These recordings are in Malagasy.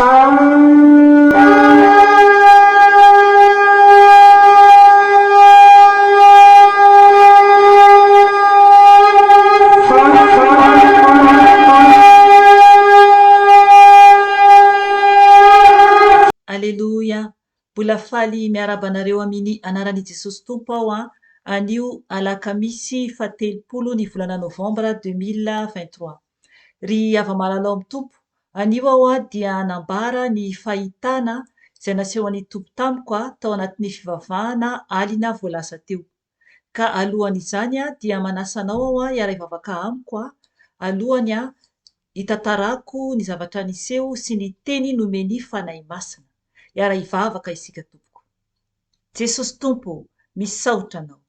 Aleloia! Mbola faly miarahaba anareo amin ny anaran i Jesosy Tompo aho an, anio alakamisy faha 30 ny volana novambra 2023. Ry hava-mahalala ao amin'ny Tompo, anio aho dia hanambara ny fahitana izay nasehon'ny Tompo tamiko tao anatin'ny fivavahana alina vao lasa teo. Ka alohan'izany dia manasa anao aho hiara-hivavaka amiko alohan'ny hitantarako ny zavatra niseho sy ny teny nomen'ny Fanahy Masina. Hiara-hivavaka isika tompoko. Jesosy Tompo ô, misaotra Anao.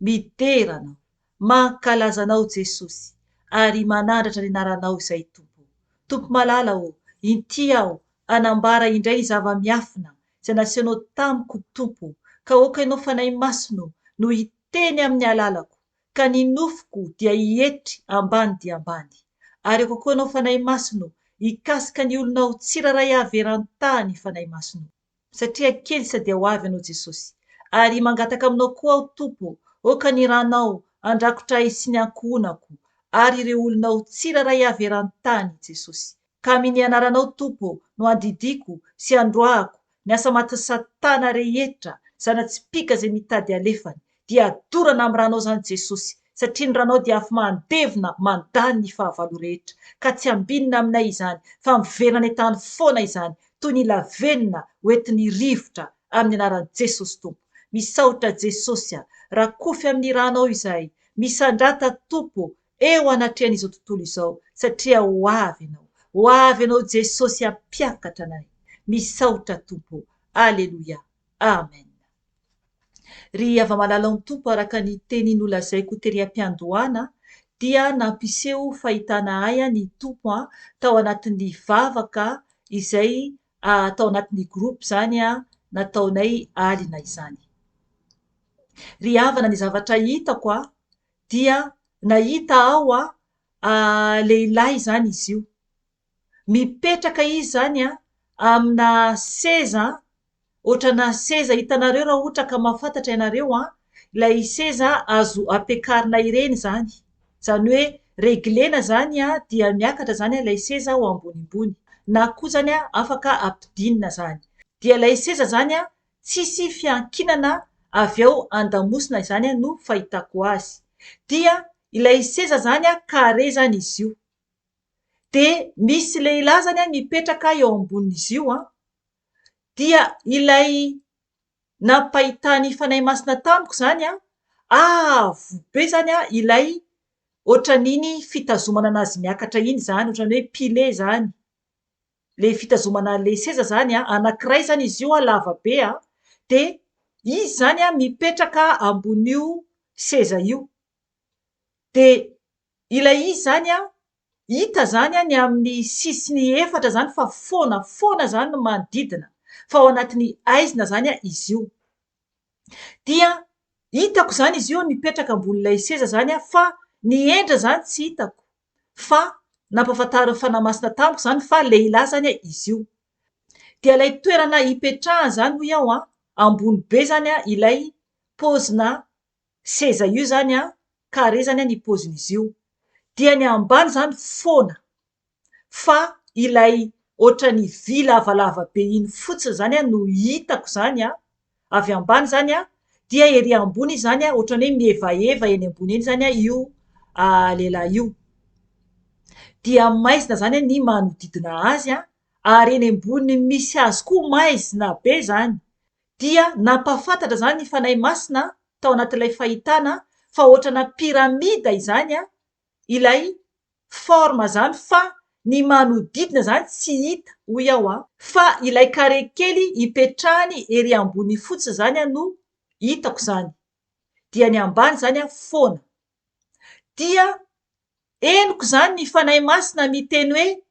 Midera Anao. Mankalaza Anao Jesosy ary manandratra ny anaranao izay Tompo ô. Tompo malala ô, inty aho hanambara indray ny zava-miafina izay nasehonao tamiko Tompo ka aoka Ianao Fanahy Masina ô no hiteny amin'ny alalako ka ny nofoko dia hietry ambany dia ambany. Ary aoka koa Ianao Fanahy Masina ô hikasika ny olonao tsirairay avy eran-tany Fanahy Masina ô. Satria kely sa dia ho avy Ianao Jesosy. Ary mangataka aminao koa aho Tompo ô, aoka ny ranao handrakotra ahy sy ny ankohonako ary ireo olonao tsirairay avy eran-tany Jesosy. Ka amin ny anaranao Tompo ô no andidiako sy androahako ny asa matin'i satana rehetra zana-tsipìka izay mitady alefany dia dorana amin'ny ranao izany Jesosy satria ny ranao dia afo mandevona mandany ny fahavalo rehetra ka tsy ambinina aminay izany fa miverina any an-tany foana izany toy ny lavenona hoentin'ny rivotra amin'ny anaran'i Jesosy Tompo misaotra Jesosy a rakofy amin'ny ranao izahay misandrata Tompo eo anatrehan'izao tontolo izao satria ho avy ianao ho avy ianao Jesosy hampiakatra anay misaotra Tompo Aleloia Amen. Ry hava-malala ao amin'ny Tompo, araka ny teny nolazaiko tery am-piandohana, dia nampiseho fahitana ahy ny Tompo tao anatin'ny vavaka izay tao anatin'ny groupe izany nataonay alina izany. Ry havana, ny zavatra hitako dia nahita aho lehilahy izany izy io. Mipetraka izy izany amina seza ohatrana seza hitanareo raha ohatra ka mahafantatra ianareo an, ilay seza azo ampiakarina ireny izany, izany hoe reglena izany an dia miakatra izany ilay seza ho ambonimbony, na koa izany an afaka ampidinina izany. Dia ilay seza izany an tsisy fiankinana avy ao andamosina izany no fahitako azy. Dia ilay seza izany an carré izany izy io. Dia misy lehilahy izany an mipetraka eo ambonin'izy io an, dia ilay nampahitan'ny Fanahy Masina tamiko izany an, avo be izany an ilay ohatran'iny fitazomana an'azy miakatra iny izany, ohatran'ny hoe pile izany, ilay fitazomana an'ilay seza izany an, anankiray izany izy io an, lava be an, dia izy izany an mipetraka ambonin'io seza io. Dia ilay izy izany an, hita izany ny amin'ny sisiny efatra izany fa foana foana izany ny manodidina, fa ao anatin'ny haizina izany izy io. Dia hitako izany izy io mipetraka ambonin'ilay seza izany fa ny endriny izany tsy hitako fa nampahafantarin'ny Fanahy Masina tamiko izany fa lehilahy izany izy io. Dia ilay toerana hipetrahany izany hoy aho an, ambony be izany ilay paozina seza io izany an, carré izany an ny paozin'izy io, dia ny ambany izany foana fa ilay ohatran'ny vy lavalava be iny fotsiny izany an no hitako izany an, avy ambany izany an, dia ery ambony izany an ohatran'ny hoe mihevaheva eny ambony eny izany an io lehilahy io. Dia maizina izany an ny manodidina azy an, ary eny ambony misy azy koa maizina be izany. Dia nampahafantatra izany ny Fanahy Masina tao anatin'ilay fahitana fa ohatrana pyramide izany ilay forme izany fa ny manodidina izany tsy hita hoy aho an! Fa ilay carré kely ipetrahany ery ambony fotsiny izany no hitako izany. Dia ny ambany izany foana. Dia henoko izany ny Fanahy Masina miteny hoe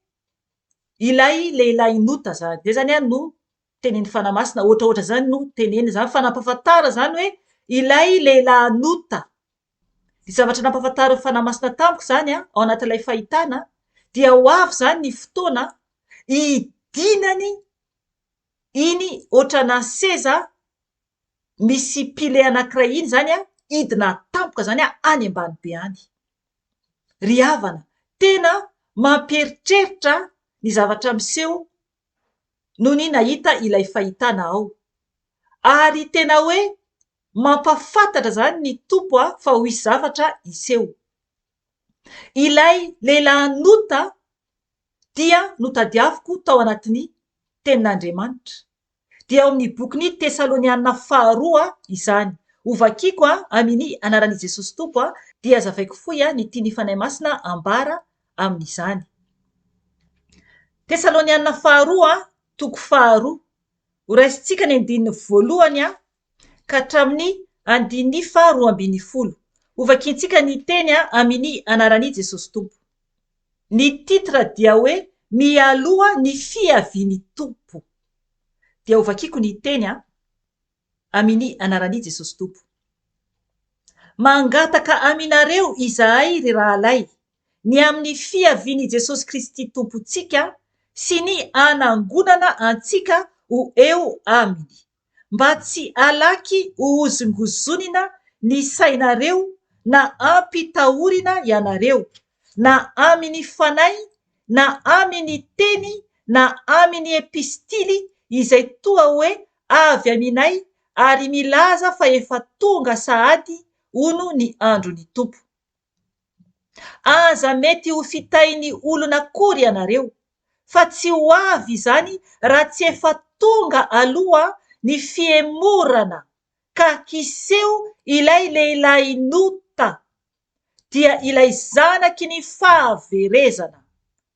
ilay lehilahin'ota izany. Izay izany no tenenin'ny Fanahy Masina, ohatraohatra izany no teneniny izany, fa nampahafantara izany hoe ilay lehilahy nota. Ny zavatra nampahafantarin'ny Fanahy Masina tamiko izany ao anatin'ilay fahitana dia ho avy izany ny fotoana hidirana. hidinany iny ohatrana seza misy pile anankiray iny izany an, hidina tampoka izany an, any ambany be any. Ry havana, tena mampieritreritra ny zavatra miseho nony nahita ilay fahitana aho. Ary tena hoe mampahafantatra izany ny Tompo fa ho hisy zavatra hiseho. Ilay lehilahin'ota dia notadiaviko tao anatin'ny Tenin'Andriamanitra. Dia ao amin'ny bokin'ny Tesaloniana faharoa izany. Hovakiko amin'ny anaran'i Jesosy Tompo dia hazavaiko fohy ny tian'ny Fanahy Masina ambara amin'izany. Tesaloniana faharoa, toko faharoa. Horaisintsika ny andininy voalohany ka hatramin'ny andininy faharoambinifolo. Hovakintsika ny teny amin'ny anaran'i Jesosy Tompo. Ny titre dia hoe Mialoha ny fiavian'ny Tompo. Dia hovakiko ny teny amin'ny anaran'i Jesosy Tompo. Mangataka aminareo izahay ry rahalahy, ny amin'ny fiavian'i Jesosy Kristy Tompontsika sy ny hanangonana antsika ho eo Aminy. Mba tsy halaky hohozongozonina ny sainareo na hampitahorina ianareo, na amin'ny fanahy, na amin'ny teny, na amin'ny epistily izay toa hoe avy aminay ary milaza fa efa tonga sahady hono ny andron'ny Tompo. Aza mety ho fitahin'ny olona akory ianareo, fa tsy ho avy izany raha tsy efa tonga aloha ny fihemorana ka hiseho ilay lehilahin'ota, dia ilay zanaky ny fahaverezana.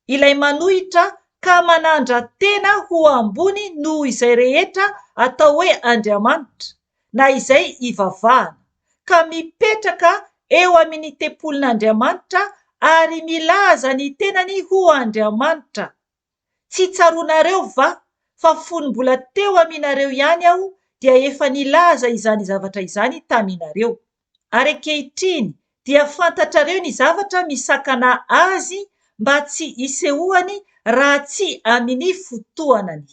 Ilay manohitra ka manandra-tena ho ambony noho izay rehetra atao hoe Andriamanitra, na izay ivavahana, ka mipetraka eo amin' ny tempolin' Andriamanitra ary milaza ny tenany ho Andriamanitra. Tsy tsaroanareo va fa fony mbola teo aminareo ihany aho dia efa nilaza izany zavatra izany taminareo? Ary ankehitriny dia fantatrareo ny zavatra misakana azy mba tsy hisehoany raha tsy amin'ny fotoanany.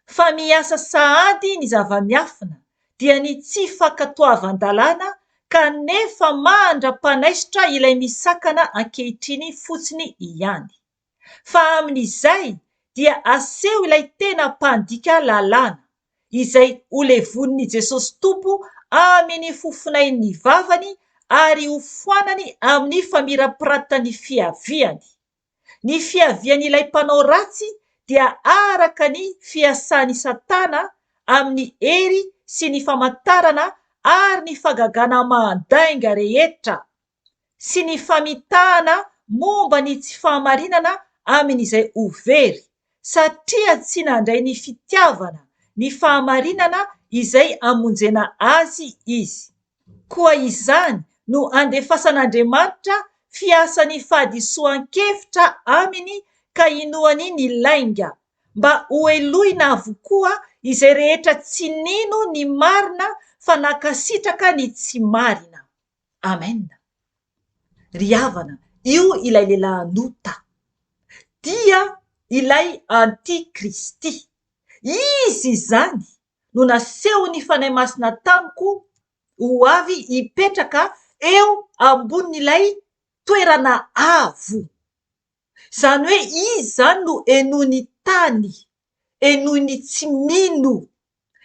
Fa miasa sahady ny zava-miafina, dia ny tsy fankatoavan-dalàna, kanefa mandra-panaisotra ilay misakana ankehitriny fotsiny ihany. Fa amin'izay dia aseho ilay tena mpandika lalàna, izay holevonin'i Jesosy Tompo amin'ny fofonain'ny vavany ary hofoanany amin'ny famirapiratan'ny fiaviany. Ny fiavian'ilay mpanao ratsy dia araka ny fiasan'i Satana amin'ny hery sy ny famantarana ary ny fahagagana aman-dainga rehetra, sy ny famitahana momba ny tsy fahamarinana amin'izay ho very, satria tsy nandray ny fitiavana ny fahamarinana izay hamonjena azy izy. Koa izany no andefasan'Andriamanitra fiasan'ny fahadisoan-kevitra aminy ka inoany ny lainga, mba hohelohina avokoa izay rehetra tsy nino ny marina fa nankasitraka ny tsy marina. Amen. Ry havana, io ilay lehilahin'ota. Dia ilay antikristy. Izy izany no nasehon'ny Fanahy Masina tamiko ho avy hipetraka eo ambonin'ilay toerana avo. Izany hoe izy izany no henoin'ny tany, henoin'ny tsy mino.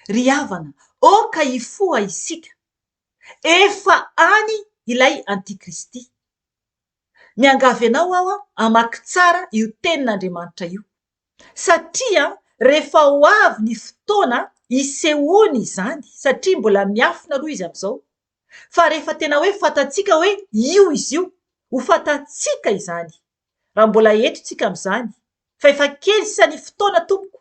Ry havana, aoka hifoha isika. Efa any ilay antikristy. Miangavy anao aho hamaky tsara io tenin'Andriamanitra io. Satria rehefa ho avy ny fotoana hisehoany izany, satria mbola miafina aloha izy amin'izao, fa rehefa tena hoe fantatsika hoe io izy io, ho fantatsika izany, raha mbola eto tsika amin'izany, fa efa kely sisa ny fotoana tompoko,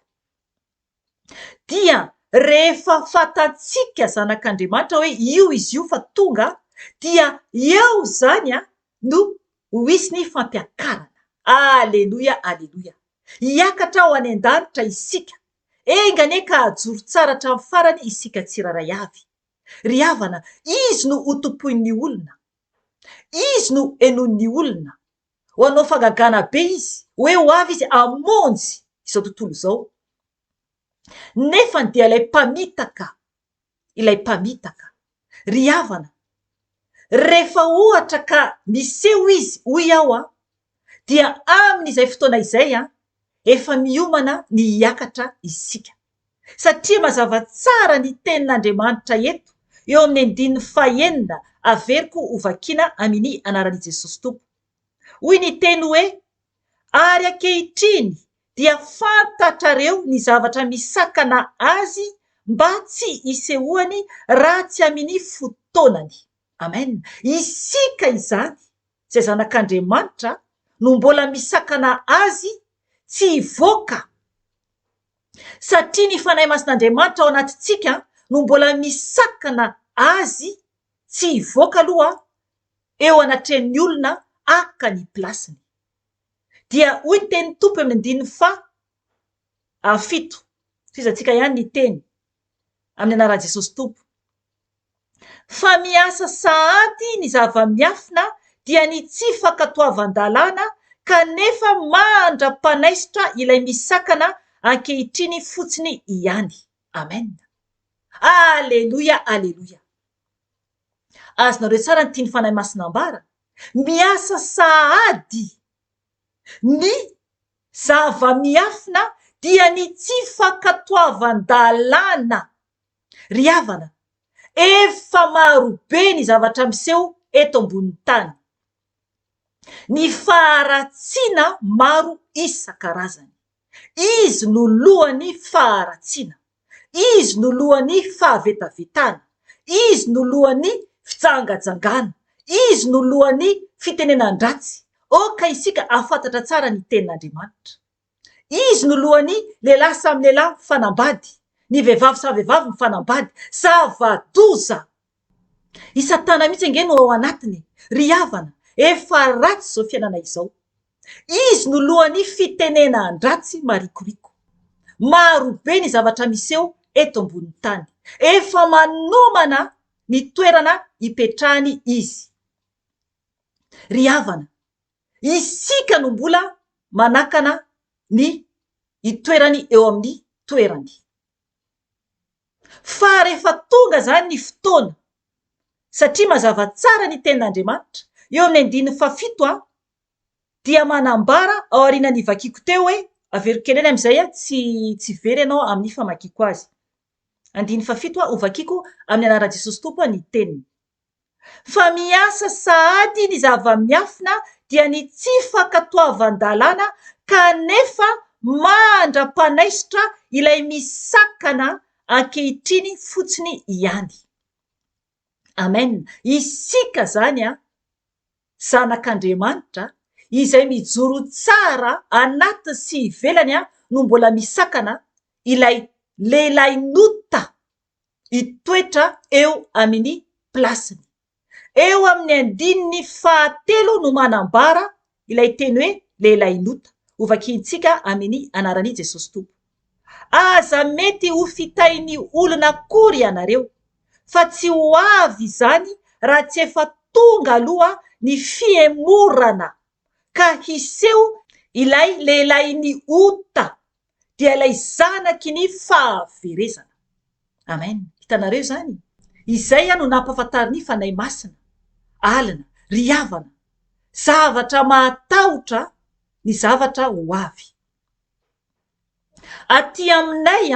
dia rehefa fantatsika zanak'Andriamanitra hoe io izy io fa tonga dia eo izany no ho hisy ny fampiakarana. Aleloia, aleloia. Hiakatra ho any an-danitra isika. Enga anie ka hajoro tsara hatramin'ny farany isika tsirairay avy. Ry havana, Izy no hotompoin'ny olona. Izy no henoin'ny olona. Ho hanao fangagana be Izy, hoe ho avy Izy hamonjy izao tontolo izao. Nefany dia ilay mpamitaka, ilay mpamitaka. Ry havana, rehefa ohatra ka miseho izy, hoy aho an, dia amin'izay fotoana izay an, efa miomana ny hiakatra isika. Satria mazava tsara ny tenin'Andriamanitra eto, eo amin'ny andininy fahenina, averiko ho vakiana amin'ny anaran'i Jesosy Tompo. Hoy ny teny hoe, Ary ankehitriny dia fantatrareo ny zavatra misakana azy mba tsy hisehoany raha tsy amin'ny fotoanany. Amen. Isika izany, izay zanak'Andriamanitra, no mbola misakana azy tsy hivoaka, satria ny Fanahy Masin'Andriamanitra ao anatintsika no mbola misakana azy tsy hivoaka aloha eo anatrehan'ny olona haka ny plasiny. Dia hoy ny tenin'ny Tompo eo amin'ny andininy faha fito, tohizantsika ihany ny teny, amin'ny anaran'i Jesosy Tompo, fa miasa sahady ny zava-miafina dia ny tsy fankatoavan-dalàna kanefa mandra-panaisotra ilay misakana ankehitriny fotsiny ihany. Amen. Aleloia, aleloia. Azonareo tsara ny tian'ny Fanahy Masina ambara? Miasa sahady ny zava-miafina dia ny tsy fankatoavan-dalàna. Ry havana, efa marobe ny zavatra miseho eto ambonin'ny tany. Ny faharatsiana maro isan-karazany. Izy no lohan'ny faharatsiana. Izy no lohan'ny fahavetavetana. Izy no lohan'ny fijangajangana. Izy no lohan'ny fitenenan-dratsy. Aoka isika hahafantatra tsara ny Tenin'Andriamanitra. Izy no lohan'ny lehilahy samy lehilahy mifanambady, ny vehivavy samy vehivavy mifanambady. Zava-doza! I Satana mihitsy ange no ao anatiny e! Ry havana, efa ratsy izao fiainana izao. Izy no lohan'ny fitenenan-dratsy marikoriko. Maro be ny zavatra miseho eto ambonin'ny tany. Efa manomana ny toerana hipetrahany izy. Ry havana, isika no mbola manakana ny hitoerany eo amin'ny toerany. Fa rehefa tonga izany ny fotoana, satria mazava tsara ny tenin'Andriamanitra, eo amin'ny andininy fahafito a, dia manambara ao aorianan'ny vakiko teo hoe, averiko kely ihany amin'izay tsy tsy very ianao amin'ny famakiako azy. Andininy fahafito a, hovakiko amin'ny anaran'i Jesosy Tompo ny teniny. Fa miasa sahady ny zava-miafina dia ny tsy fankatoavan-dalàna kanefa mandra-panaisotra ilay misakana ankehitriny fotsiny ihany. Amen. Isika izany an, zanak'Andriamanitra, izay mijoro tsara anatiny sy ivelany an, no mbola misakana ilay lehilahin'ota hitoetra eo amin'ny plasiny. Eo amin'ny andininy fahatelo no manambara ilay teny hoe lehilahin'ota. Hovakiantsika amin'ny anaran'i Jesosy Tompo. Aza mety ho fitahin'ny olona akory ianareo, fa tsy ho avy izany raha tsy efa tonga aloha ny fihemorana ka hiseho ilay lehilahin'ny ota dia ilay zanaky ny fahaverezana. Amen. Hitanareo izany? Izay no nampahafantarin'ny Fanahy Masina. Alina, ry havana, zavatra mahatahotra ny zavatra ho avy. Aty aminay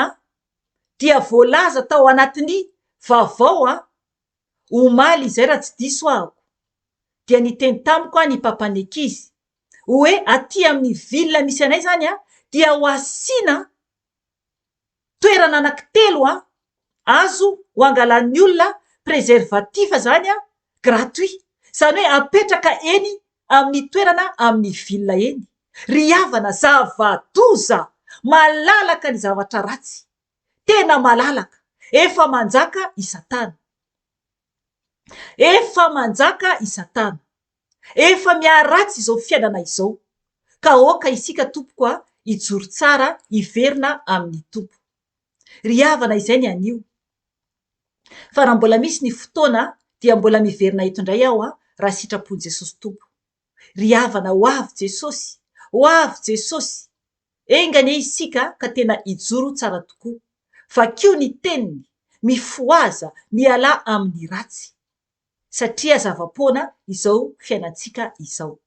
dia voalaza tao anatin'ny vaovao omaly izay raha tsy diso aho dia niteny tamiko ny papan'ny ankizy hoe aty amin'ny ville misy anay izany dia ho asiana toerana anankitelo azo ho angalan'ny olona préservatif izany gratuit, izany hoe apetraka eny amin'ny toerana amin'ny ville eny. Ry havana zava-doza! Malalaka ny zavatra ratsy. Tena malalaka. Efa manjaka i Satana. Efa manjaka i Satana. Efa miharatsy izao fiainana izao. Ka aoka isika tompoko a, hijoro tsara hiverina amin'ny Tompo. Ry havana izay ny anio. Fa raha mbola misy ny fotoana dia mbola miverina eto indray aho raha sitrapon'i Jesosy Tompo. Ry havana ho avy Jesosy, ho avy Jesosy. Enga anie isika ka tena hijoro tsara tokoa. Vakio ny Teniny, mifohaza, mialà amin'ny ratsy. Satria zava-poana izao fiainantsika izao.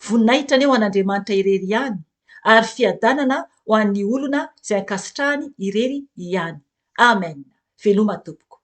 Voninahitra anie ho an'Andriamanitra irery ihany, ary fiadanana ho an'ny olona izay ankasitrahany irery ihany. Amen. Veloma tompoko.